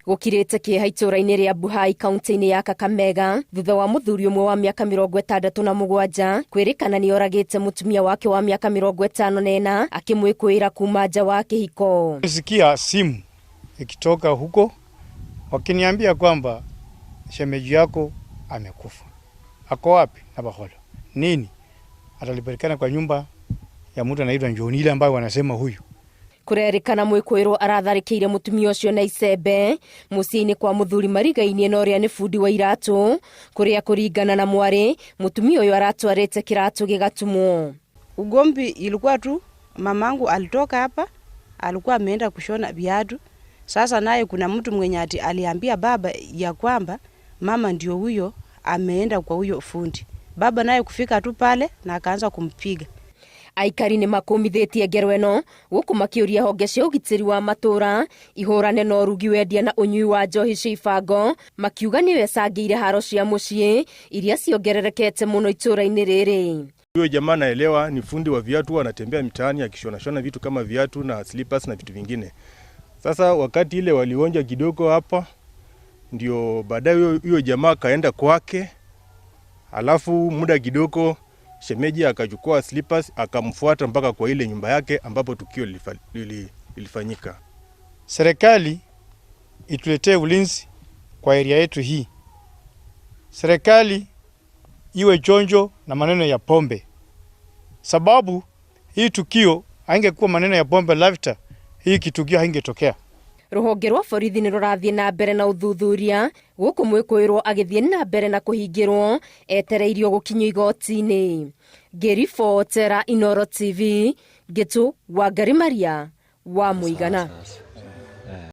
Gũkirĩte kĩeha itũũra-inĩ rĩa Buhai kaunti-inĩ ya Kakamega thutha wa mũthuri ũmwe wa mĩaka 67 kwĩrĩkana nĩ oragĩte mũtumia wake wa mĩaka 54 akĩmwĩkũĩra kuma nja wa kĩhiko. Nilisikia simu ikitoka huko wakiniambia kwamba shemeji yako amekufa. Ako wapi? Navakholo. Nini? Atalipatikana kwa nyumba ya mtu anaitwa Njoni ile ambayo wanasema huyu. Kũrerĩkana mwĩkũĩrwo aratharĩkĩire mũtumia ũcio na icembe mũciĩ-inĩ kwa mũthuri marigainie na ũrĩa nĩ bundi wa iratũ kũrĩa kũringana na mwarĩ mũtumia ũyũ aratwarĩte kĩratũ gĩgatumwo. Ugomvi ilikuwa tu mamangu alitoka hapa, alikuwa ameenda kushona viatu. Sasa naye kuna mtu mwenye ati aliambia baba ya kwamba mama ndio huyo ameenda kwa huyo fundi. Baba naye kufika tu pale na akaanza kumpiga. Aikari nĩ makũmithĩtie ngero ĩno gũkũ makĩũria honge cia ũgitĩri wa matũũra ihũrane na ũrugi, wendia na ũnyui wa njohi cia ibango, makiuga nĩyo ĩcangĩire haro cia mũciĩ iria ciongererekete mũno itũũra-inĩ rĩrĩ. Huyo jamaa naelewa ni fundi wa viatu, anatembea mitaani akishona shona vitu kama viatu na slippers na vitu vingine. Sasa wakati ile walionja kidogo hapa, ndio baadaye huyo jamaa kaenda kwake, alafu muda kidogo shemeji akachukua slippers akamfuata mpaka kwa ile nyumba yake ambapo tukio lilifanyika. Serikali ituletee ulinzi kwa area yetu hii. Serikali iwe chonjo na maneno ya pombe, sababu hii tukio haingekuwa maneno ya pombe lafta, hii kitukio haingetokea. Rũhonge rwa borithi nĩ rũrathiĩ na mbere na ũthuthuria gũkũ mwĩkũĩrwo agĩthiĩ na mbere na kũhingĩrwo etereirio gũkinyio igoti-inĩ. Ngĩribotera Inooro TV, Ngĩtũ Wangari Maria wa Mũigana.